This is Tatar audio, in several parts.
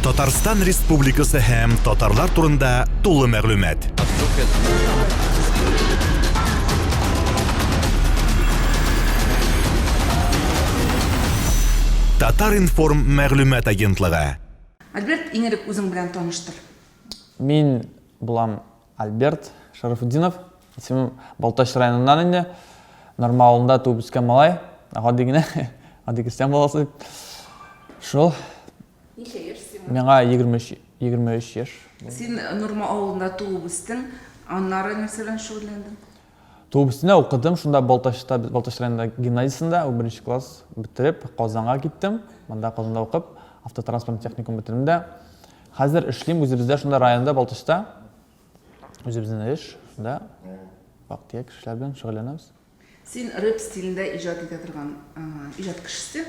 Татарстан Республикасы һәм татарлар турында тулы мәгълүмат. Татар-информ мәгълүмат агентлыгы. Альберт, иң элек үзең белән таныштыр. Мин булам Альберт Шарафутдинов. Исемем Балтач районыннан инде. Норма авылында туып үскән малай. Гади генә, гади крестьян баласы. Шул. Ничә яшь сиңа? Миңа 23, 23 яшь. Син Норма авылында туып үстең. Аннары нәрсә белән шөгыльләндең? Туып үстем дә укыдым шунда Балтачта, Балтач районында гимназиясендә, 11 класс бетереп, Казанга киттем. Монда Казанда укып, автотранспорт техникум бетердем дә. Хәзер эшлим үзебездә шунда районда, Балтачта. Үзебезнең эш, шунда вак-төяк кешеләр белән шөгыльләнәбез. Син рэп стилендә иҗат итә торган иҗат кешесе.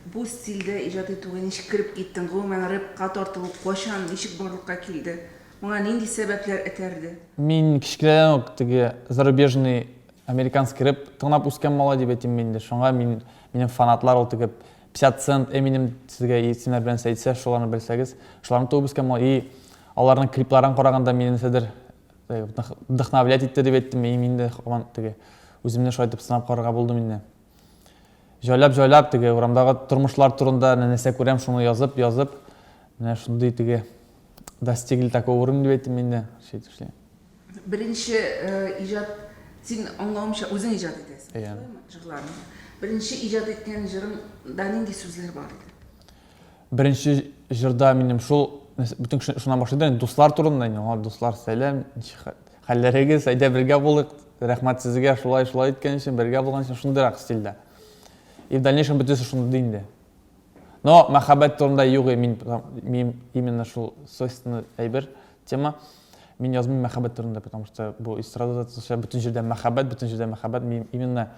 Бу стильдә иҗат итүгә ничек кереп киттең? Гомумән, рэпка тартылу кайчан, ничек барлыкка килде? Моңа нинди сәбәпләр этәрде? Мин кечкенәдән үк теге зарубежный американский рэп тыңлап үскән малай дип әйтим инде. Шуңа мин, минем фанатлар ул теге 50 Cent, Eminem сезгә исемнәр белән әйтсә, шуларны белсәгез, шуларны туып үскән малай. И аларның клипларын караганда мине нәрсәдер вдохновлять итте дип әйттем. И мин дә һаман теге үземне шулай итеп сынап карарга булдым инде. Җайлап-җайлап теге урамдагы тормышлар турында нәрсә күрәм, шуны язып, язып, менә шундый теге достигли такого уровня дип әйттем инде. Шли. Беренче иҗат, син аңлавымча үзең иҗат итәсең, Иә. шулаймы, җырларны? Беренче иҗат иткән җырыңда нинди сүзләр бар иде? Беренче җырда минем шул, бөтен кеше шуннан башлый да, дуслар турында инде, алар дуслар, сәлам, ничек хәлләрегез, әйдә бергә булыйк, рәхмәт сезгә, шулай, шулай иткән өчен, бергә булган өчен, шундыйрак стильдә. И в дальнейшем бөтенесе шундый инде. Но мәхәббәт турында юк, мин, мин именно шул свойственный әйбер, тема. Мин язмыйм мәхәббәт турында, потому что бу эстрадада бөтен җирдә мәхәббәт, бөтен җирдә мәхәббәт. Мин именно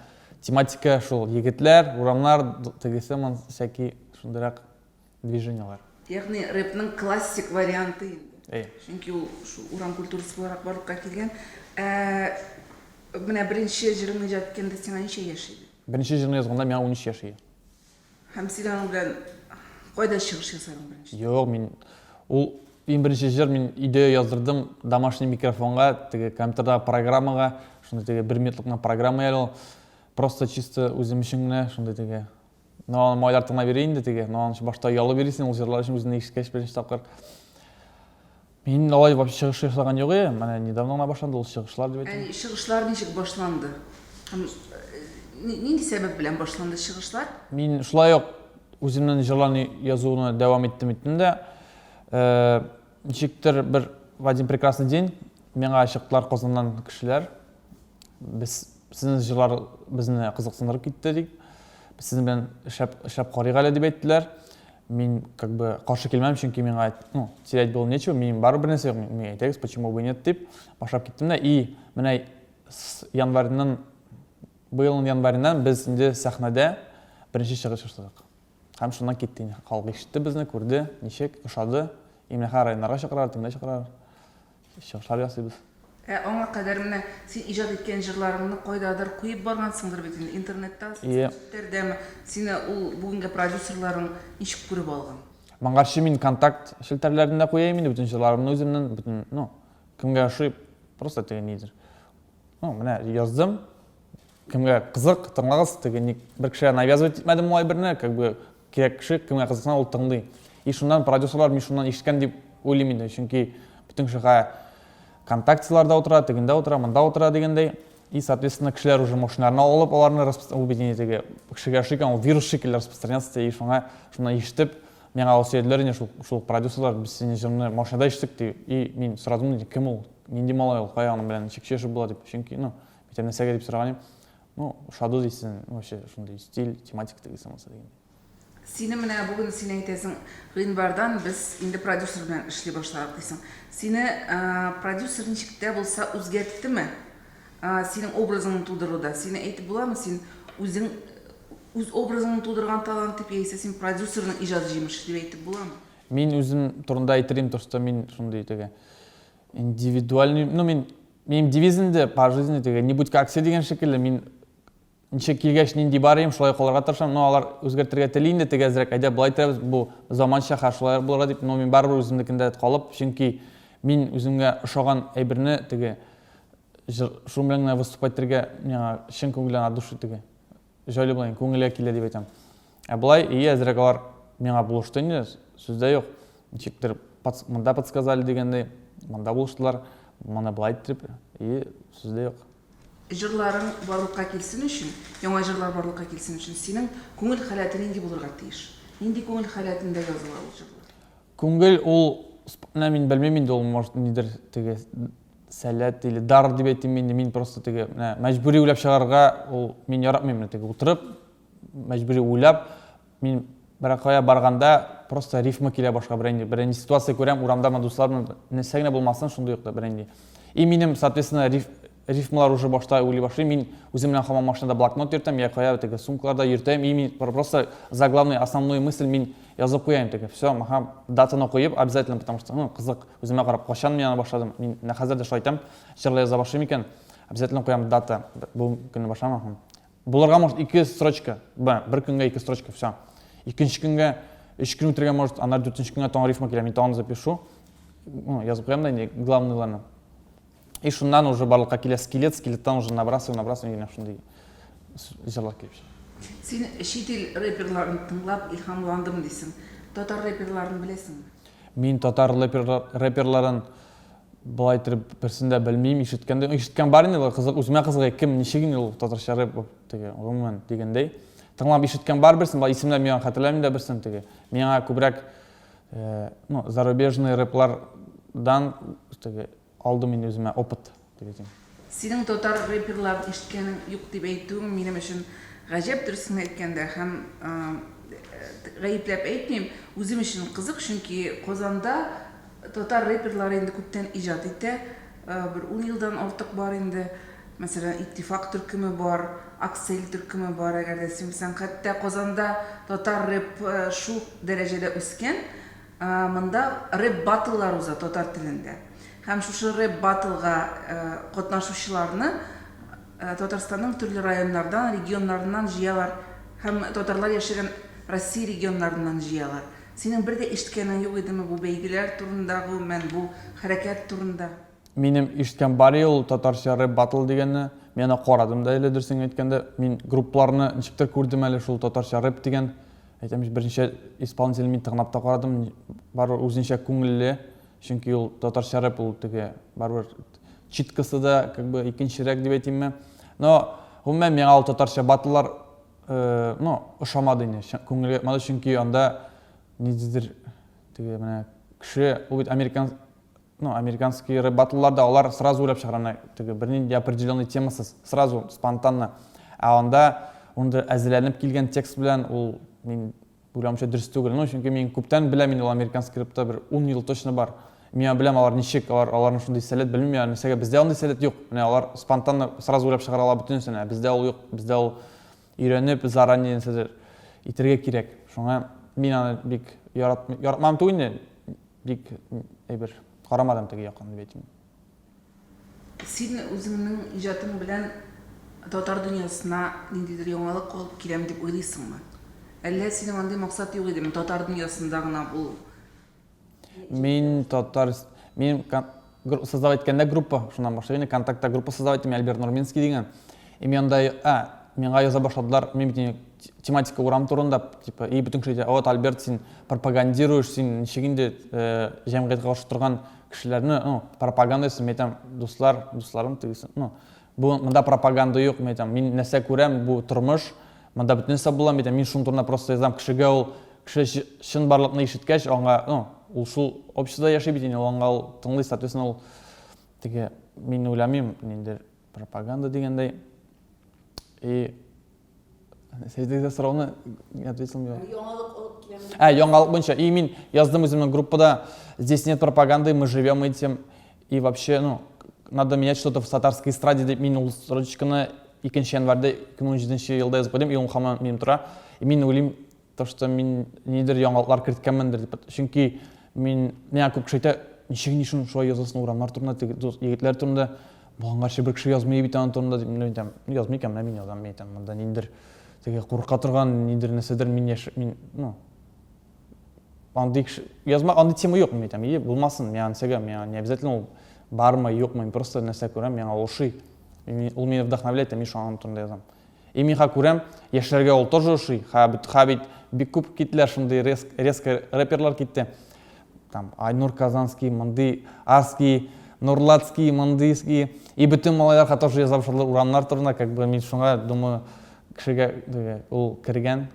тематика шул егетләр, урамнар, тегесе, всякий шундыйрак движениелар. Ягъни рэпның классик варианты инде. Әйе. Чөнки ул шул урам культурасы буларак барлыкка килгән. Ә менә беренче җырыңны иҗат иткәндә сиңа ничә яшь иде? Беренче җырны язганда миңа 13 яшь иде. Һәм син аның белән кайда чыгыш ясадың беренче? Юк, мин ул иң беренче җыр мин өйдә яздырдым домашний микрофонга, теге компьютердагы программага, шундый теге бер минутлык кына программа әле ул. Просто чисто үзем өчен генә шундый теге. Но аны майлар тыңлап йөри инде теге, но аны башта оялып йөрисең ул җырлар өчен үзеңне ишеткәч беренче тапкыр. Мин алай вообще чыгыш ясаган юк иде. Менә недавно гына башланды ул чыгышлар дип әйтим. Ә чыгышлар ничек башланды? Һәм нинди сәбәп белән башланды чыгышлар? Мин шулай ук үземнең җырларны язуны дәвам иттем иттем дә. Ничектер бер в один прекрасный день миңа чыктылар Казаннан кешеләр. Без сезнең җырлар безне кызыксындырып китте дип. Без сезнең белән эшләп, эшләп карыйк әле дип әйттеләр. Мин как бы каршы килмәм, чөнки миңа, ну, терять было нечего, минем барыбер нәрсә юк, миңа әйтәгез, почему бы нет дип башлап киттем дә. И менә с январьнан, быелның январеннан без инде сәхнәдә беренче чыгыш ясадык. Һәм шуннан китте инде. Халык ишетте безне, күрде, ничек, ошады. И менә хәзер районнарга чакыралар, тегендә чакыралар. Чыгышлар ясыйбыз. Ә аңа кадәр менә син иҗат иткән җырларыңны кайдадыр куеп баргансыңдыр бит инде, интернетта, социаль челтәрдәме? Сине ул бүгенге продюсерларың ничек күреп алган? Моңарчы мин контакт челтәрләрендә куя идем инде бөтен җырларымны үземнең, бөтен, ну, кемгә ошый, просто теге нидер. Ну, менә яздым, Кемгә кызык, тыңлагыз, теге ник бер кешегә навязывать итмәдем ул әйберне, как бы кирәк кеше, кемгә кызыксына ул тыңлый. И шуннан продюсерлар мин шуннан ишеткән дип уйлыйм инде, чөнки бөтен кеше ВКонтактеларда утыра, тегендә утыра, монда утыра дигәндәй. И, соответственно, кешеләр уже машиналарына алып, аларны ул бит инде теге кешегә ошый икән, ул вирус шикелле распространяться итә, и шуңа шуннан ишетеп, миңа алып сөйләделәр инде шул, шул продюсерлар, без синең җырны машинада ишеттек ди. И мин сорадым, кем ул, нинди малай ул, кая аның белән ничек сөйләшеп була дип, чөнки, ну, Әйтәм, нәрсәгә дип сораган идем. Ну, ошады дисен, вообще шундый стиль, тематика тегесе монысы дигәндәй. Сине менә бүген син әйтәсең, гыйнвардан без инде продюсер белән эшли башладык дисең. Сине продюсер ничек тә булса үзгәрттеме? Синең образыңны тудыруда. Сине әйтеп буламы, син үзең үз образыңны тудырган талант дип, яисә син продюсерның иҗат җимеше дип әйтеп буламы? Мин үзем турында әйтер идем, то, что мин шундый теге индивидуальный, ну мин Минем девиз инде по жизни теге не будь как все дигән шикелле, мин Ничек килгәч, нинди бар идем, шулай калырга тырышам. Но алар үзгәртергә тели инде, теге әзрәк, әйдә, болай итәрбез, бу заманча, хәзер шулай булырга дип. Но мин барыбер үземнекендә калып, чөнки мин үземгә ошаган әйберне теге җыр, шуның белән генә выступать итәргә миңа чын күңелдән от души теге җайлы була, күңелгә килә дип әйтәм. Ә болай, ие, әзрәк алар миңа булышты инде, сүз дә юк. Ничектер монда подсказали дигәндәй, монда булыштылар, моны болай иттереп, ие, сүз дә юк. Җырларың барлыкка килсен өчен, яңа җырлар барлыкка килсен өчен, синең күңел халәте нинди булырга тиеш? Нинди күңел халәтендә языла ул җырлар? Күңел ул, менә мин белмим инде ул, может, нидер теге сәләт или дар дип әйтим инде, мин просто теге менә мәҗбүри уйлап чыгарырга ул мин яратмыйм, менә теге утырып мәҗбүри уйлап, мин берәр кая барганда просто рифма килә башка берәр берәр ситуация күрәм, урамдамы, дуслар белән, нәрсә генә булмасын, шундый ук берәр. И минем, соответственно, риф, рифмалар уже башта уйлый башлыйм. Мин үзем белән һаман машинада блокнот йөртәм, я кая теге сумкаларда йөртәм, и мин просто заглавный, основную мысль мин язып куям теге. Все, ага, датаны куеп обязательно, потому что, ну, кызык, үземә карап, кайчан мин аны башладым. Мин менә хәзер дә шулай итәм, җырлар яза башлыйм икән, обязательно куям дата, бу көнне башламам. Булырга может ике строчка, бер көнгә ике строчка, все. Икенче көнгә өч көн үтергә может, аннары дүртенче көнгә тагын рифма килә, мин тагын запишу. Ну, язып куям да инде главныйларны. И шуннан уже барлыкка килә скелет, скелеттан уже набрасываю, набрасываю, инде шундый җырлар килеп чыга. Син чит ил рэперларын тыңлап илһамландым дисең. Татар рэперларын беләсеңме? Мин татар рэперларын Болай иттереп берсен дә белмим, ишеткән дә, ишеткән бар инде, кызык, үземә кызык, кем, ничек инде ул татарча рэп теге, гомумән дигәндәй. Тыңлап ишеткән бар берсен, болай исемнәр миңа хәтерләмим дә берсен теге. Миңа күбрәк, ну, зарубежный рэплардан теге алдым инде үземә опыт дип әйтим. Синең татар рэперларын ишеткәнең юк дип әйтүең минем өчен гаҗәп, дөресен әйткәндә, һәм гаепләп әйтмим, үзем өчен кызык, чөнки Казанда Татар рэперлары инде күптән иҗат итә, бер ун елдан артык бар инде. Мәсәлән, Иттифак төркеме бар, Аксель төркеме бар, әгәр дә син белсәң. Хәтта Казанда татар рэп шул дәрәҗәдә үскән, монда рэп-баттллар уза татар телендә. Һәм шушы рэп-баттлга катнашучыларны Татарстанның төрле районнардан, регионнарыннан җыялар һәм татарлар яшәгән Россия регионнарыннан җыялар. Синең бер дә ишеткәнең юк идеме бу бәйгеләр турында, гомумән, бу хәрәкәт турында? Минем ишеткән бар иде ул татарча рэп батл дигәнне. Мин аны карадым да әле, дөресен әйткәндә. Мин группларны ничектер күрдем әле шул татарча рэп дигән. Әйтәм ич, берничә исполнитель мин тыңлап та карадым. Барыбер үзенчә күңелле. Чөнки ул татарча рэп ул теге барыбер читкасы да как бы икенчерәк дип әйтимме. Но гомумән миңа ул татарча батллар ну, ошамады инде, күңелгә ятмады, чөнки анда ниндидер теге менә кеше, ул бит американ, ну, американский рэп батлларда алар сразу уйлап чыгара, менә теге бернинди определенный темасыз, сразу спонтанно. Ә анда унда әзерләнеп килгән текст белән ул мин Уйлавымча, дөрес түгел. Ну, чөнки мин күптән беләм инде ул американский рэпта бер 10 ел точно бар. Мин беләм алар ничек, алар аларның шундый сәләт, белмим я, нәрсәгә бездә андый сәләт юк. Менә алар спонтанно сразу уйлап чыгара ала бөтенесен, ә бездә ул юк. Бездә ул өйрәнеп, заранее нәрсәдер итәргә кирәк. Шуңа мин аны бик яратмыйм, яратмам түгел инде, бик әйбер карамадым теге якын дип әйтим. Син үзеңнең иҗатың белән татар дөньясына ниндидер яңалык алып киләм дип уйлыйсыңмы? Әллә синең андый максат юк идеме, татар дөньясында гына бул? Мин татар, мин создавать иткәндә группа, шуннан башлап инде контактта группа создавать иттем, Альберт Нурминский дигән. И мин анда, а, миңа яза башладылар, мин бит тематика урам турында, типа, и бөтен кеше әйтә, вот, Альберт, син пропагандируешь, син ничек инде җәмгыятькә каршы торган кешеләрне, ну, пропаганда ясыйм, мин әйтәм, дуслар, дусларым тегесе, ну, бу монда пропаганда юк, мин әйтәм, мин нәрсә күрәм, бу тормыш, монда бөтен нәрсә була, мин әйтәм, мин шуның турында просто язам, кешегә ул, кеше чынбарлыкны ишеткәч, аңа, ну, ул шул обществода яши бит инде, ул аңа ул тыңлый, соответственно, ул теге, мин уйламыйм, ниндидер пропаганда дигәндәй. И Сәҗдәгә сорауны не ответил мне. Яңалык алып киләм. Ә, яңалык буенча. И мин яздым үземнең группада, здесь нет пропаганды, мы живем этим. И вообще, ну, надо менять что-то в татарской эстраде дип мин ул строчканы 2 январьда 2017 елда язып куйдым, и ул һаман минем тора. И мин уйлыйм, то, что мин нидер яңалыклар керткәнмендер дип. Чөнки мин миңа күп кеше әйтә, ничек ни шуны шулай язасың урамнар турында, теге егетләр турында. Моңарчы бер кеше язмый бит аның турында дип, мин әйтәм, язмый икән, менә мин язам, мин әйтәм, монда ниндидер теге курка торган, ниндидер нәрсәдер мин яш, мин, ну, андый кеше, язма, андый тема юк, мин әйтәм, ие, булмасын, миңа нәрсәгә, миңа не обязательно ул бармы, юкмы, мин просто нәрсә күрәм, миңа ул ошый. Ул мине вдохновляет, мин шуның турында язам. И мин ха күрәм, яшьләргә ул тоже ошый. Ха бит, ха бит бик күп киттеләр шундый резко рэперлар китте. Там Айнур Казанский, мондый Аски, Нурлатский, мондыйский. И бөтен малайлар ха тоже яза башладылар урамнар турында, как бы мин шуңа думаю, кешегә ул кергән,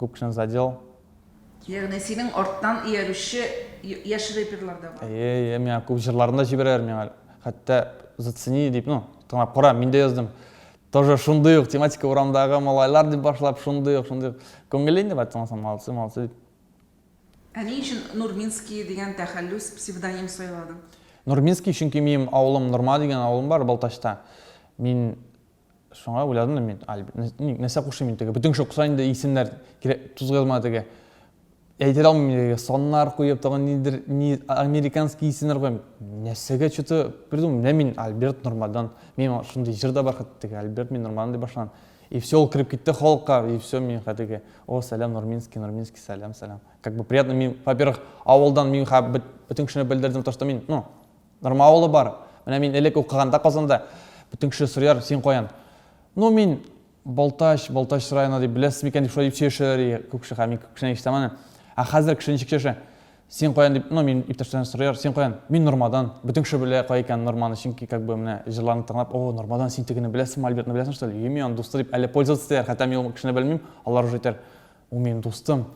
күп кешене задел. Ягъни синең арттан иярүче яшь рэперлар да бар. Әйе, әйе, миңа күп җырларын да җибәрәләр миңа. Хәтта зацени дип, ну, тыңлап кара, мин дә яздым. Тоже шундый ук тематика урамдагы малайлар дип башлап, шундый ук, шундый ук. Күңелле инде, бәт тыңласаң, молодцы, молодцы дип. Ә ни өчен Нурминский дигән тәхәллүс, псевдоним сайладың? Нурминский, чөнки минем авылым Норма дигән авылым бар Балтачта. Мин шуңа уйладым да мин, нәрсә кушыйм инде теге, бөтен кеше укыса инде исемнәр кирәк, тузга язма теге. Әйтә алмыйм мин теге, саннар куеп, тагын нидер, ни, американский исемнәр куям. Нәрсәгә что-то придумал. Менә мин Альберт Нормадан. Мин шундый җыр да бар хәтта теге, Альберт мин Нормадан дип башланам. И все, ул кереп китте халыкка, и все, мин хәтта теге, о, сәлам, Нурминский, Нурминский, сәлам, сәлам. Как бы приятно, мин, во-первых, авылдан мин бөтен кешене белдердем, то, что мин, ну, Норма авылы бар. Менә мин элек укыганда Казанда бөтен кеше сорыяр, син каян? Ну, мин Балтач, Балтач районы дип беләсез микән дип шулай дип сөйләшәләр күп кеше, мин күп кешедән ишетәм аны. Ә хәзер кеше ничек сөйләшә? Син каян дип, ну, мин иптәшләрдән сорыяр, син каян? Мин Нормадан. Бөтен кеше белә кая икән Норманы, чөнки как бы менә җырларны тыңлап, о, Нормадан, син тегене беләсеңме, Альбертны беләсең, что ли? Юми, аның дусты дип әле пользоваться итәләр, хәтта мин ул кешене белмим, алар уже әйтәр, ул минем дустым.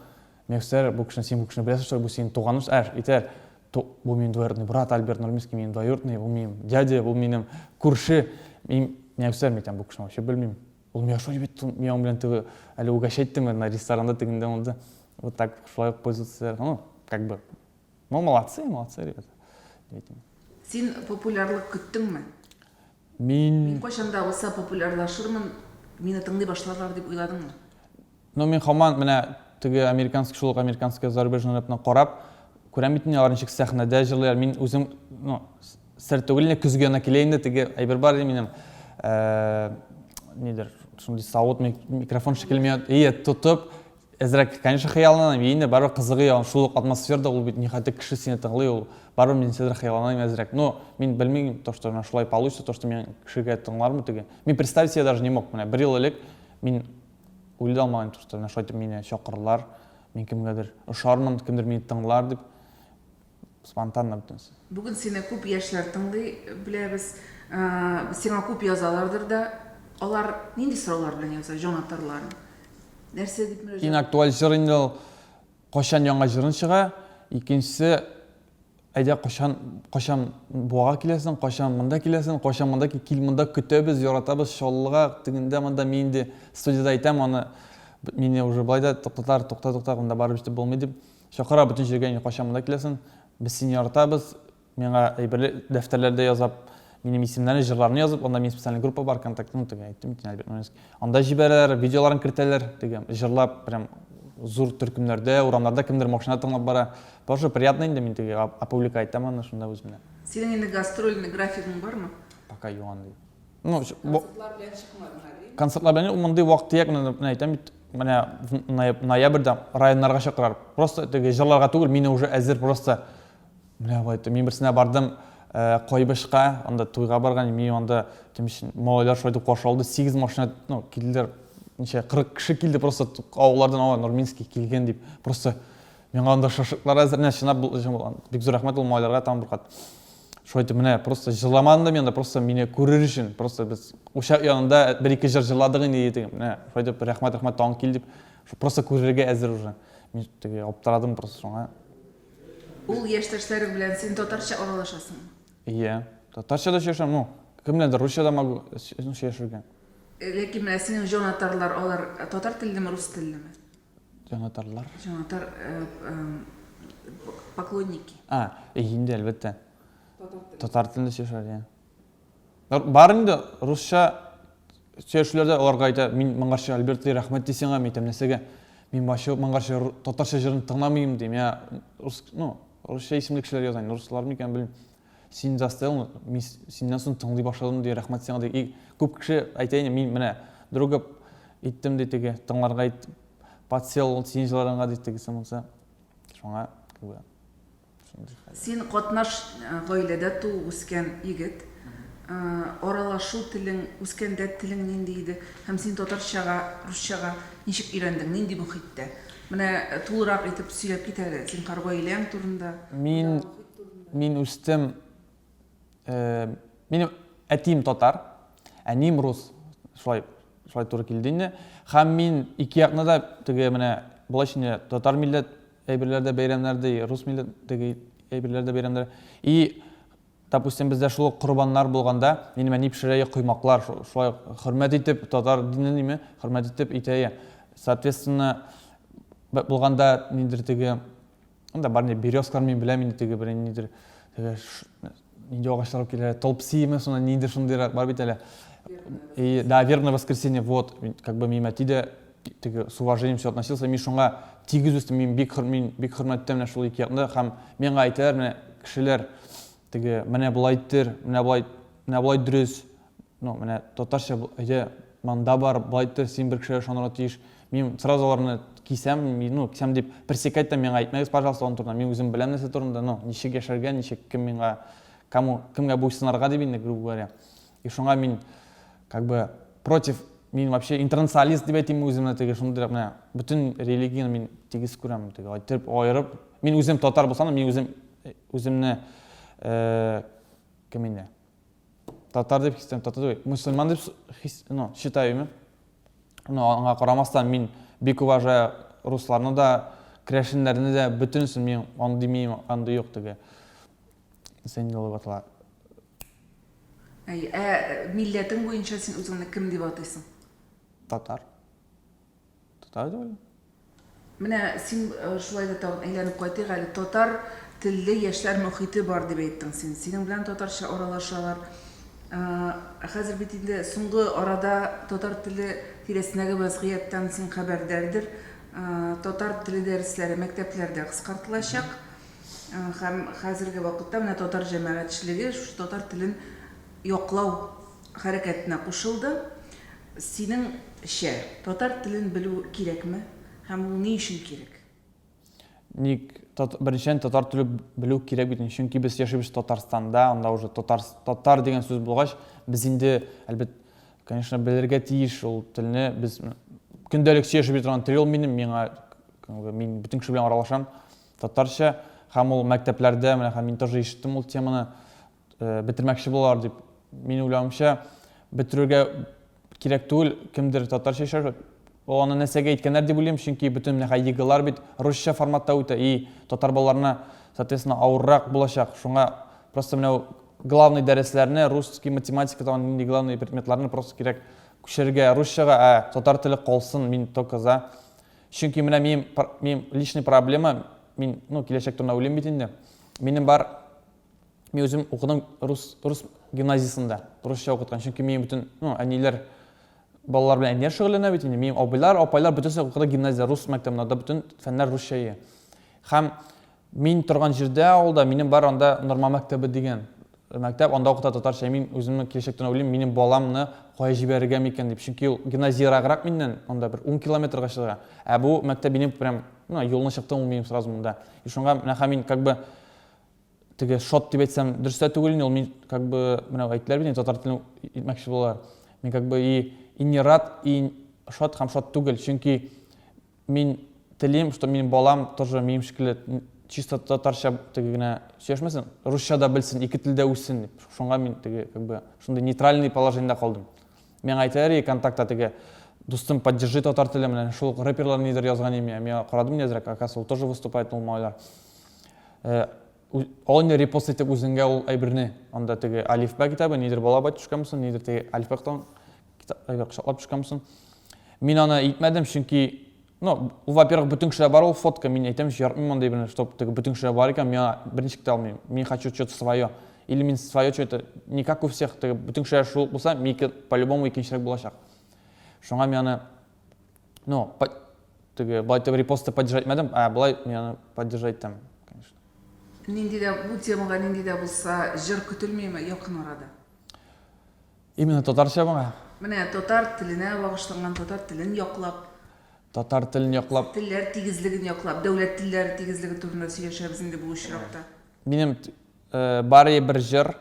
Мин бу кешене, син бу кешене беләсең, что ли, бу синең туганың, ә, әйтәләр, бу минем двоюродный брат Альберт Нурминский, минем двоюродный, ул минем дядя, ул минем күрше. Мин Мин әйтәм, бу кешене вообще белмим. Ул миңа шулай бит, мин аның белән теге әле угощать иттем, на ресторанда тегендә монда. Вот так шулай ук пользоваться, ну, как бы. Ну, молодцы, молодцы, ребята. Син популярлык көттеңме? Мин Мин кайчан да булса популярлашырмын, мине тыңлый башларлар дип уйладыңмы? Ну, мин һаман менә теге американский, шул ук американский зарубежный рэпны карап, күрәм бит инде алар ничек сәхнәдә җырлыйлар. Мин үзем, ну, сер түгел инде, көзге янына килә инде теге әйбер бар иде минем. Э, нидер, шундый савыт, микрофон шикелле миңа, ие, тотып, әзрәк, конечно, хыялланам. Инде барыбер кызыгы, шул ук атмосферада ул бит нихәтле кеше сине тыңлый, ул барыбер мин әзрәк хыялланам әзрәк. Но мин белмим, то, что менә шулай получится, то, что мин кешегә тыңлармын теге. Мин представить себе даже не мог. Менә бер ел элек мин уйлый да алмаган, что менә шулай итеп мине чакырырлар, мин кемгәдер ошармын, кемдер мине тыңлар дип. Спонтанно бөтенесе. Бүген сине күп яшьләр тыңлый, беләбез. Сиңа күп язалардыр да. Алар нинди сораулар белән яза, җанатарларың? Нәрсә дип мөрәҗәгать? Иң актуаль җыр инде ул кайчан яңа җырын чыга, икенчесе әйдә кайчан кайчан Буага киләсең, кайчан монда киләсең, кайчан монда кил монда көтәбез, яратабыз Чаллыга, тегендә монда мин инде студиядә әйтәм аны мине уже былай да туктаталар, тукта, тукта, монда барып җитеп булмый дип чакыра бөтен җиргә инде кайчан монда киләсең, без сине яратабыз, Миңа әйберле дәфтәрләрдә язап, минем исемнәрне, җырларны язып, анда минем специальный группа бар, контакт, ну, теге әйттем бит, Альберт Нуринский. Анда җибәрәләр, видеоларын кертәләр, теге җырлап, прям зур төркемнәрдә, урамнарда кемдер машина тыңлап бара. Тоже приятно инде, мин теге опубликовать итәм аны шунда үземне. Синең инде гастрольный графигың бармы? Пока юк андый. Ну, концертлар белән чыкмадың әле? Концертлар белән мондый вак-төяк, менә әйтәм бит, менә ноябрьдә районнарга чакырар. Просто теге җырларга түгел, мине уже әзер просто Менә болай итеп, мин берсенә бардым, э, Кайбычка, анда туйга барган, мин анда малайлар шулай итеп каршы алды, 8 машина, ну, килделәр, ничә, 40 кеше килде просто авыллардан, ала, Нурминский килгән дип, просто миңа анда шашлыклар әзер, менә чынлап бик зур рәхмәт ул малайларга тагын бер кат. Шулай итеп, менә просто җырламадым да мин анда, просто мине күрер өчен, просто без учак янында бер-ике җыр җырладык инде, теге, менә шулай итеп, рәхмәт, рәхмәт, тагын кил дип, просто күрергә әзер уже. Мин теге аптырадым просто шуңа. Ул яшьтәшләрең белән син татарча аралашасыңмы? Иә. Татарча да сөйләшәм, ну, кем беләндер русча да могу сөйләшергә. Ләкин менә синең җанатарлар, алар татар теллеме, рус теллеме? Җанатарлар? Җанатар, поклонники. А, инде, әлбәттә. Татар телендә сөйләшәләр, иә. Бар инде русча сөйләшүләрдә аларга әйтә, мин моңарчы Альберт ди, рәхмәт ди сиңа, мин әйтәм, нәрсәгә? Мин вообще моңарчы татарча җырын тыңламыйм ди. Миңа рус, ну, русча исемле кешеләр яза, руслар микән белмим. син заставил, мин синнән соң тыңлый башладым, ди, рәхмәт сиңа, ди. И күп кеше әйтә инде, мин менә друга иттем, ди, теге, тыңларга иттем, подсел ул синең җырларыңа, ди, тегесе монысы. Шуңа, как бы, шундый хәл. Син катнаш гаиләдә туып үскән егет. Аралашу телең, үскәндә телең нинди иде? Һәм син татарчага, русчага ничек өйрәндең, нинди мохиттә? Менә тулырак итеп сөйләп кит әле, зинһар, гаиләң турында. Мин, мин үстем, минем әтием татар, әнием рус. Шулай, шулай туры килде инде. Һәм мин ике якны да теге менә болай инде татар милләт әйберләрдә бәйрәмнәр ди, рус милләт теге әйберләрдә бәйрәмнәр. И Допустим, бездә шул ук корбаннар булганда, минем әни пешерә я коймаклар, шулай ук хөрмәт итеп, татар динен име, хөрмәт итеп итә я. Соответственно, булганда ниндидер теге, анда бар инде березкалар мин беләм инде теге бер ниндидер теге нинди агачлар алып килә, толпсиме, шунда ниндидер шундыйрак бар бит әле. И да, вербное воскресенье, вот, как бы минем әти дә теге с уважением все относился, мин шуңа тигез үстем, мин бик мин бик хөрмәт итәм менә шул ике якны һәм миңа әйтәләр менә кешеләр теге менә болай итер, менә болай, менә болай дөрес, ну менә татарча әйдә монда бар, болай итер, син бер кешегә ышанырга тиеш. Мин сразу аларны кисәм, ну кисәм дип пресекать та миңа әйтмәгез, пожалуйста, аның турында. Мин үзем беләм нәрсә турында, ну ничек яшәргә, ничек кем миңа, кому, кемгә буйсынырга дип инде, грубо говоря. И шуңа мин как бы против, мин вообще интернационалист дип әйтим үземне теге шундыйрак менә бөтен религияне мин тигез күрәм теге әйтеп аерып мин үзем татар булсам да мин үзем үземне э, кем инде татар дип хис итәм татар түгел мөселман дип хис ну считаю но аңа карамастан мин бик уважаю русларны да керәшеннәрне дә бөтенесен мин андый мин андый юк теге сен атала. Әй, ә милләтең буенча син үзеңне кем дип атыйсың? Татар. Татар дип уйлыйм. Менә син шулай да тагын әйләнеп кайтыйк әле. Татар телле яшьләр мохите бар дип әйттең син. Синең белән татарча аралашалар. Ә хәзер бит инде соңгы арада татар теле тирәсендәге вәзгыятьтән син хәбәрдәрдер. Татар теле дәресләре мәктәпләрдә кыскартылачак. Һәм хәзерге вакытта менә татар җәмәгатьчелеге шушы татар телен яклау хәрәкәтенә кушылды. Синеңчә, татар телен белү кирәкме һәм ул ни өчен кирәк? Ник, беренчедән, татар теле белү кирәк бит инде, чөнки без яшибез Татарстанда, анда уже татар, татар дигән сүз булгач, без инде, әлбәт, конечно, белергә тиеш ул телне. Без көндәлек сөйләшеп йөри торган тел ул минем, миңа, мин бөтен кеше белән аралашам. Татарча һәм ул мәктәпләрдә, менә һәм мин тоже ишеттем ул теманы, бетермәкче булалар дип. Мин уйлавымча, бетерергә кирәк түгел, кемдер татарча яшәр, ул аны нәрсәгә әйткәннәр дип уйлыйм, чөнки бөтен менә ЕГЭлар бит русча форматта үтә, и татар балаларына, соответственно, авыррак булачак. Шуңа просто менә главный дәресләрне, русский, математика, тагын нинди главный предметларны просто кирәк күчерергә русчага, ә татар теле калсын, мин только за. Чөнки менә минем, минем личный проблема, мин, ну, киләчәк турында уйлыйм бит инде. Минем бар, мин үзем укыдым рус, рус гимназиясендә, русча укыткан. Чөнки минем бөтен, ну, әниләр, балалар белән әниләр шөгыльләнә бит инде. Минем абыйлар, апайлар бөтенесе укыды гимназия, рус мәктәбендә, анда бөтен фәннәр русча ие. Һәм мин торган җирдә авылда минем бар анда Норма мәктәбе дигән мәктәп, анда укыта татарча. Мин үземнең киләчәктән уйлыйм, минем баламны кая җибәрергә микән дип. Чөнки ул гимназия ераграк миннән, анда бер 10 километрга чыга. Ә бу мәктәп минем прям, ну, юлны чыктым, ул минем сразу монда. И шуңа менә һәм мин как бы теге шот дип әйтсәм, дөрес тә түгел инде ул, мин как бы менә әйттеләр бит инде татар телен итмәкче булалар. Мин как бы и, и не рад, и шат һәм шат түгел, чөнки Мин телим, что минем балам тоже минем шикелле чисто татарча теге генә сөйләшмәсен, русча да белсен, ике телдә үссен дип. Шуңа мин теге как бы шундый нейтральный положениедә калдым. Миңа әйтәләр и контактта теге дустым, поддержи татар теле, менә шул ук рэперлар нидер язган име, мин карадым әзрәк, оказывается, ул тоже выступает ул малайлар. Э, ул инде репост итеп үзеңгә ул әйберне, анда теге әлифба китабы, нидер бала бай төшкән булсын, нидер теге әлифба китабын кочаклап төшкән булсын. Мин аны әйтмәдем, чөнки, ну, во-первых, бөтен кешедә бар ул фотка, мин әйтәм, яратмыйм мондый берне, чтоб теге бөтен кешедә бар икән, мин берничек тә алмыйм. Мин хочу что-то свое. Или мин свое что-то, не как у всех, теге бөтен кешедә шул булса, минеке по-любому икенчерәк булачак. Шуңа мин аны, ну, теге, былай итеп репостты поддержать итмәдем, ә былай мин аны поддержать итәм, конечно. Нинди дә бу темага нинди дә булса җыр көтелмиме якын арада? Именно татарча моңа? Менә татар теленә багышланган, татар телен яклап. Татар телен яклап. Телләр тигезлеген яклап, дәүләт телләре тигезлеге турында сөйләшәбез инде бу очракта. Минем бары бер җыр,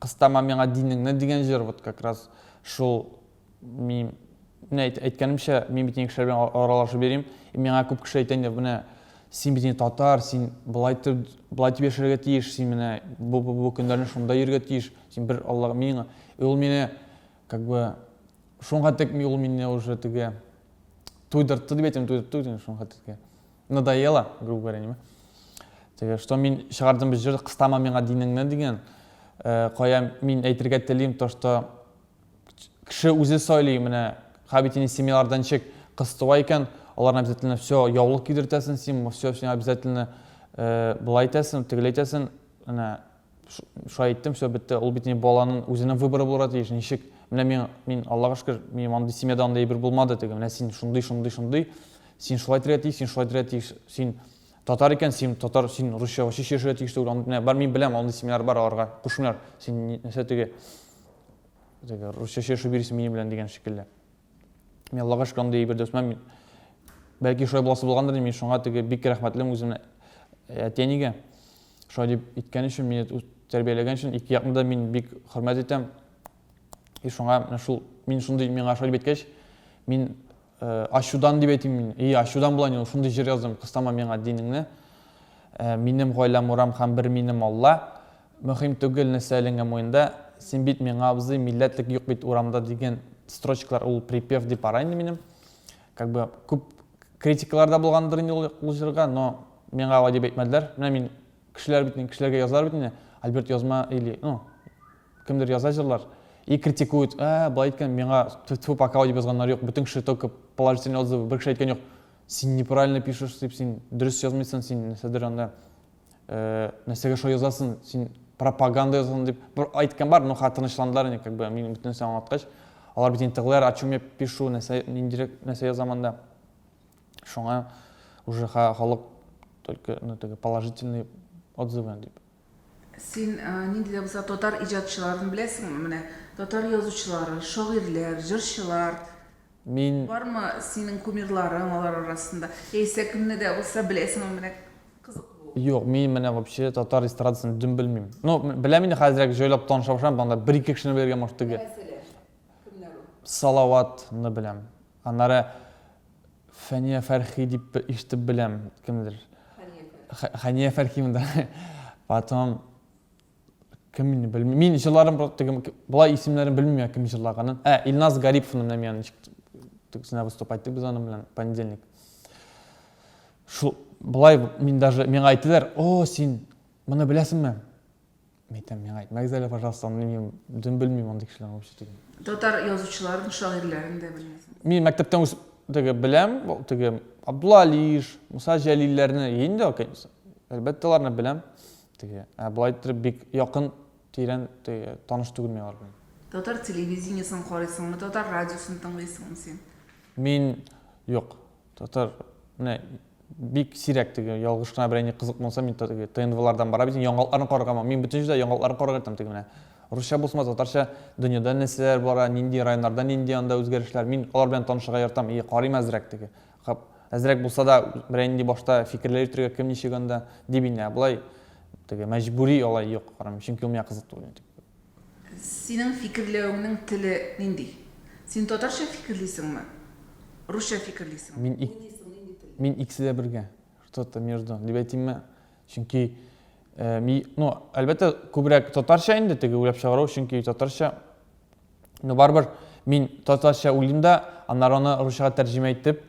Кыстама миңа динеңне дигән җыр, вот как раз шул мин менә әйткәнемчә, мин бит инде кешеләр белән аралашып йөрим, и миңа күп кеше әйтә инде, менә син бит инде татар, син болай итеп, болай итеп яшәргә тиеш, син менә бу бу бу көннәрне шунда йөрергә тиеш, син бер Аллага миңа, и ул мине как бы шуңа тек ул мине уже теге туйдыртты дип әйтәм, туйдыртты үзен шуңа теге. Надоело, грубо говоря, ниме. Теге, что мин чыгардым бер җыр, кыстама миңа динеңне дигән. Э, кая мин әйтергә телим, то что кеше үзе сайлый, менә хабитини семьялардан чек кыз туа икән, аларны обязательно все яулык кидертәсең син, все син обязательно э, болай итәсең, тегеләй итәсең, менә Шулай иттем, все бетте. Ул бит инде баланың үзенең выборы булырга тиеш. Ничек? Менә мин, мин Аллага шөкер, минем андый семьяда андый әйбер булмады теге. Менә син шундый, шундый, шундый. Син шулай итәргә тиеш, син шулай итәргә тиеш. Син татар икән, син татар, син русча вообще сөйләшергә тиеш түгел. Андый менә бар, мин беләм, андый семьялар бар, аларга кушмыйлар. Син нәрсә теге теге русча сөйләшеп йөрисең минем белән дигән шикелле. Мин Аллага шөкер, андый әйбер дә үсмәм. Бәлки шулай буласы булгандыр, мин шуңа теге бик рәхмәтлемен үземне әти-әнигә. Шулай дип иткән өчен, мине тәрбияләгән өчен ике якны да мин бик хөрмәт итәм. И шуңа менә шул мин шундый миңа шулай дип әйткәч, мин э, ачудан дип әйтим мин. И ачудан була инде шундый җыр яздым, кыстама миңа динеңне. Э, минем гаиләм урам һәм бер минем Алла. Мөһим түгел нәрсә эленгән муенда, син бит миңа абзый, милләтлек юк бит урамда дигән строчкалар ул припев дип бара инде минем. Как бы күп критикалар да булгандыр инде ул, ул җырга, но миңа алай дип әйтмәделәр. Менә мин кешеләр бит кешеләргә язалар бит инде, Альберт язма или, ну, кемдер яза җырлар и критикуют, ә, былай әйткән, миңа тьфу пока дип язганнар юк, бөтен кеше только положительный отзывы, бер кеше әйткән юк, син неправильно пишешь дип, син дөрес язмыйсың, син нәрсәдер анда Э, нәрсәгә шулай язасың, син пропаганда язасың дип бер әйткән бар, но хәзер тынычландылар инде, как бы мин бөтен нәрсәне аңлаткач. Алар бит инде тыңлыйлар, о чем я пишу, нәрсә, ниндирәк нәрсә язам анда. Шуңа уже халык только, ну, теге положительный отзывы дип. Син э, нинди дә булса татар иҗатчыларын беләсеңме? Менә татар язучылары, шагыйрьләр, җырчылар. Мин. Бармы синең кумирларың алар арасында? Яисә кемне дә булса беләсеңме менә кызык бу. Юк, мин менә вообще татар эстрадасын дөм белмим. Ну, беләм инде хәзерәк җайлап таныша башладым, анда бер-ике кешене белергә может теге. Мәсәлән, кемнәр ул? Салаватны беләм. Аннары Фәния Фәрхи дип ишетеп беләм, кемдер. Хәния Фәрхи. Хәния Фәрхи монда. Потом Кем мине белмим. Мин җырларын теге болай исемнәрен белмим я кем җырлаганын. Ә, Илназ Гариповны менә мин ничек тегесенә выступать иттек без аның белән понедельник. Шул болай мин даже миңа әйттеләр, "О, син моны беләсеңме?" Мин әйтәм, миңа әйтмәгез әле, пожалуйста, аны мин дөм белмим андый кешеләрне вообще түгел. Татар язучыларын, шагыйрьләрен дә белмисең. Мин мәктәптән үсеп теге беләм, теге Абдулла Алиш, Муса Җәлилләрне инде, конечно. Әлбәттә, аларны беләм. Теге, ә болай иттереп бик якын, тирән теге таныш түгел мин алар белән. Татар телевидениесен карыйсыңмы, татар радиосын тыңлыйсыңмы син? Мин юк. Татар менә бик сирәк теге ялгыш кына берәр ни кызык булса, мин теге ТНВлардан бара бит, яңалыкларны карарга мин бөтен җирдә яңалыкларны карарга ятам теге менә. Русча булсынмы, татарча дөньяда нәрсәләр бара, нинди районнарда нинди анда үзгәрешләр, мин алар белән танышырга яратам, и карыйм әзрәк теге. Хап, әзрәк булса да, берәр нинди башта фикерләр йөртергә кем ничек анда, дип инде. Ә болай теге мәҗбүри алай юк, карамыйм, чөнки ул миңа кызык түгел инде. Синең фикерләвеңнең теле нинди? Син татарча фикерлисеңме? Русча фикерлисеңме? Мин ик, Уйлыйсың нинди телдә? мин икесе дә бергә. Что-то между, дип әйтимме? Чөнки э, ми, ну, әлбәттә, күбрәк татарча инде теге уйлап чыгару, чөнки татарча Но барыбер мин татарча уйлыйм да, аннары аны русчага тәрҗемә итеп,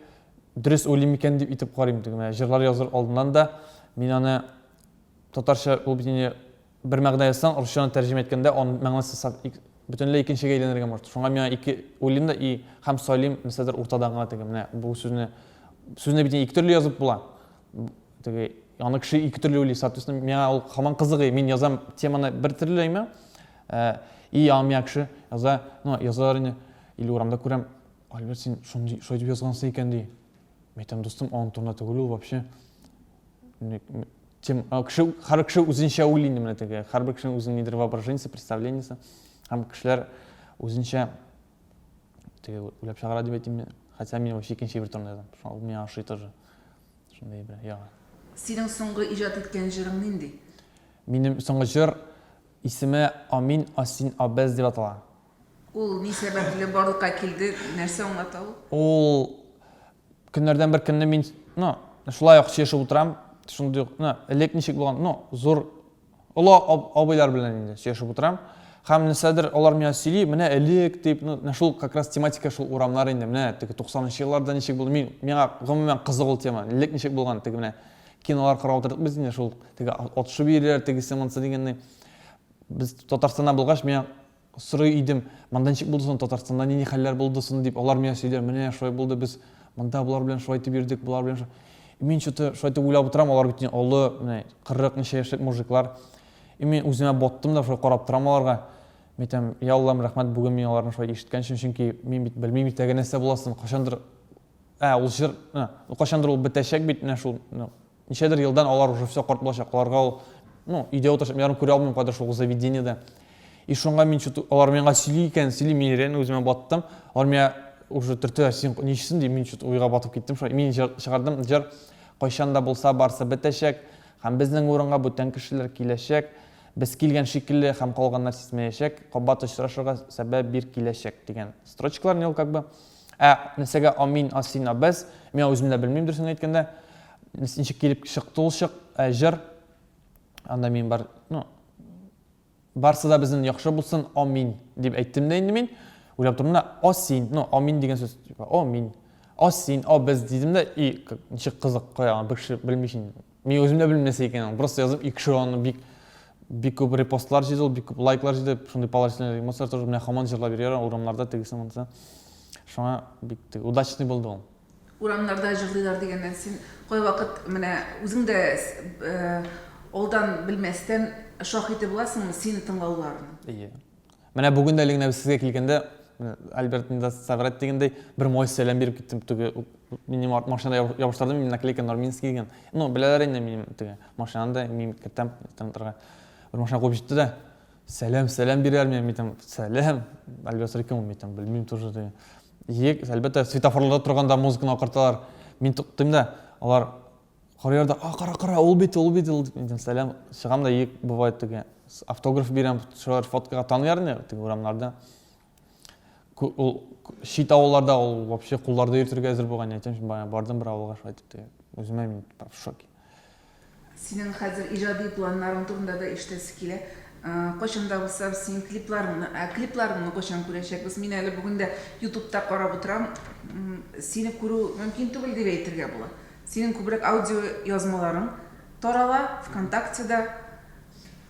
дөрес уйлыйм микән дип итеп карыйм. Теге менә җырлар языр алдыннан да мин аны татарча ул бит инде бер мәгънә язсаң, русчаны тәрҗемә иткәндә аның мәгънәсе бөтенләй икенчегә әйләнергә может. Шуңа миңа ике уйлыйм да и һәм сайлыйм нәрсәдер уртадан гына теге менә бу сүзне сүзне бит ике төрле язып була. Теге аны кеше ике төрле уйлый, соответственно, миңа ул һаман кызык, мин язам теманы бер төрле әйме, И аңа миңа кеше яза, ну, язалар инде, или урамда күрәм, Альберт, син шундый, шулай дип язгансың икән, ди. Мин әйтәм, дустым, аның турында түгел ул вообще. Тем, кеше, һәр кеше үзенчә уйлый инде менә теге. Һәрбер кешенең үзенең нидер воображениесе, представлениесе. Һәм кешеләр үзенчә теге уйлап чыгара дип әйтим. Хотя мин вообще икенче бер турында язам. Шуңа ул миңа ошый тоже. Шундый бер яңа. Синең соңгы иҗат иткән җырың нинди? Минем соңгы җыр исеме Амин Асин Абез дип атала. Ул ни сәбәпле барлыкка килде, нәрсә аңлата ул? Ул көннәрдән бер көнне мин, ну, шулай ук сөйләшеп утырам, шундый ук, ну, элек ничек булган, ну, зур олы абыйлар белән инде сөйләшеп утырам. Һәм нәрсәдер алар миңа сөйли, менә элек дип, ну, менә шул как раз тематика шул урамнар инде, менә теге 90 елларда ничек булды. Мин миңа гомумән кызык ул тема. Элек ничек булган, теге менә кинолар карап утырдык без инде шул теге атышып йөриләр, тегесе монысы дигәндәй. Без Татарстаннан булгач, миңа Сорый идем, монда ничек булды соң, Татарстанда нинди хәлләр булды соң дип, алар миңа сөйлиләр, менә шулай булды, без монда болар белән шулай итеп йөрдек, болар белән шулай. И мин что-то шулай итеп уйлап утырам, алар бит олы, менә 40 ничә яшьлек мужиклар. И мин үземә баттым да шулай карап торам аларга. Мин әйтәм, я Аллам, рәхмәт, бүген мин аларны шулай ишеткән өчен, чөнки мин бит белмим иртәгә нәрсә буласын, кайчандыр ә, ул җыр, кайчандыр ул бетәчәк бит, менә шул, Ничәдер елдан алар уже все карт булачак. Аларга ул, ну, өйдә утырачак. Мин аларны күрә алмыйм кайда шул заведениедә. И шуңа мин что-то алар миңа сөйли икән, сөйли, мин реально үземә баттым. Алар миңа уже төртәләр, син ничесен ди, мин что-то уйга батып киттем шулай. Мин җыр чыгардым, җыр кайчан да булса барсы бетәчәк һәм безнең урынга бүтән кешеләр киләчәк. Без килгән шикелле һәм калганнар сизмәячәк, кабат очрашырга сәбәп бир киләчәк дигән строчкалар не ул как бы. Ә нәрсәгә амин, асин, абез, мин үзем дә белмим дөресен әйткәндә. Ничек килеп чыкты ул чык, ә, җыр. Анда мин бар, ну, барсы да безнең яхшы булсын, амин дип әйттем дә инде мин. Уйлап тордым да, асин, ну, амин дигән сүз, типа, амин. Асин, абез дидем дә, и ничек кызык, кая, бер кеше белми инде. Мин үзем дә белмим нәрсә икәнен. Просто язып, и кеше аны бик бик күп репостлар җыйды, ул бик күп лайклар җыйды, шундый положительный эмоцияләр тоже менә һаман җырлап йөриләр урамнарда тегесе монысы. Шуңа бик теге удачный булды ул. Урамнарда җырлыйлар дигәннән, син кайвакыт менә үзең дә алдан белмәстән шаһиты буласыңмы сине тыңлауларының? Әйе. Менә бүген дә әле генә без сезгә килгәндә, Альберт не даст соврать дигәндәй, бер малай сәлам биреп киттем. Теге минем машинада ябыштырдым, мин наклейка Норминский дигән. Ну, беләләр инде минем теге машинаны да мин кертәм интернетларга. Бер машина куып җитте дә, сәлам, сәлам бирәләр миңа, мин әйтәм, сәлам. Альберт сорый, кем ул, мин әйтәм, белмим тоже теге. Ек, әлбәттә, светофорларда торганда музыканы акырталар. Мин туктыйм да, алар Карыйлар да, а, кара, кара, ул бит, ул бит, ул дип, мин сәлам, чыгам да, ек, бывает теге, автограф бирәм, шулар фоткага таныйлар инде, теге урамнарда. Ул чит авылларда ул вообще кулларда йөртергә әзер булган, әйтәм, бардым бер авылга шулай итеп теге, үземә мин в шоке. Синең хәзер иҗади планнарың турында да ишетәсе килә. Кайчан да булса без синең клипларыңны, ә клипларыңны кайчан күрәчәкбез? Мин әле бүген дә ютубта карап утырам. Сине күрү мөмкин түгел дип әйтергә була. Синең күбрәк аудио язмаларың тарала, ВКонтактеда.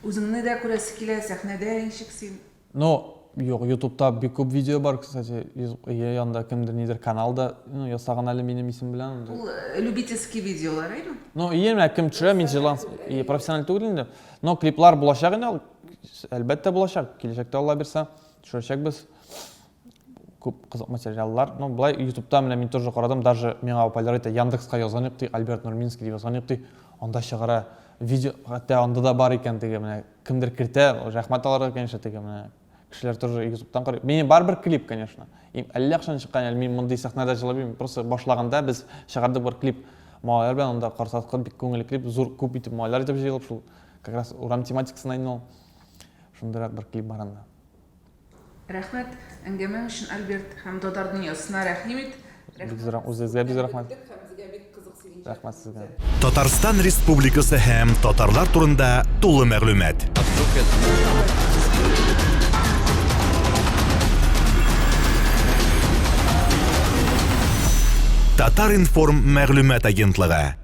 Үзеңне дә күрәсе килә, сәхнәдә ничек син? Ну, юк, ютубта бик күп видео бар, кстати, е янда кемдер нидер канал да, ну, ясаган әле минем исем белән. Ул любительский видеолар, әйеме? Ну, ие, менә кем төшерә, мин җырлан, ие, профессиональ түгел инде. Но клиплар булачак инде, әлбәттә булачак, киләчәктә Алла бирсә, төшерәчәкбез. Күп кызык материаллар. Ну, былай ютубта менә мин тоже карадым, даже миңа апайлар әйтә, Яндекска язган юк ди, Альберт Нурминский дип язган юк ди. Анда чыгара видео, хәтта анда да бар икән теге менә кемдер кертә, рәхмәт аларга, конечно, теге менә кешеләр тоже ютубтан карый. Минем бар бер клип, конечно. И әллә кайчан чыккан, әле мин мондый сәхнәдә җырлап йөрмим. Просто башлаганда без чыгардык бер клип малайлар белән, анда карсаткы бик күңелле клип, зур күп итеп малайлар итеп җыелып, шул как раз урам тематикасына инде ул. Шундыйрак бер клип бар анда. Рәхмәт әңгәмәң өчен, Альберт, һәм татар дөньясына рәхим ит. Бик зур рәхмәт. Үзегезгә бик зур рәхмәт. Һәм безгә бик кызык синең Рәхмәт сезгә. Татарстан Республикасы һәм татарлар турында тулы мәгълүмат. Татар-информ мәгълүмат агентлыгы.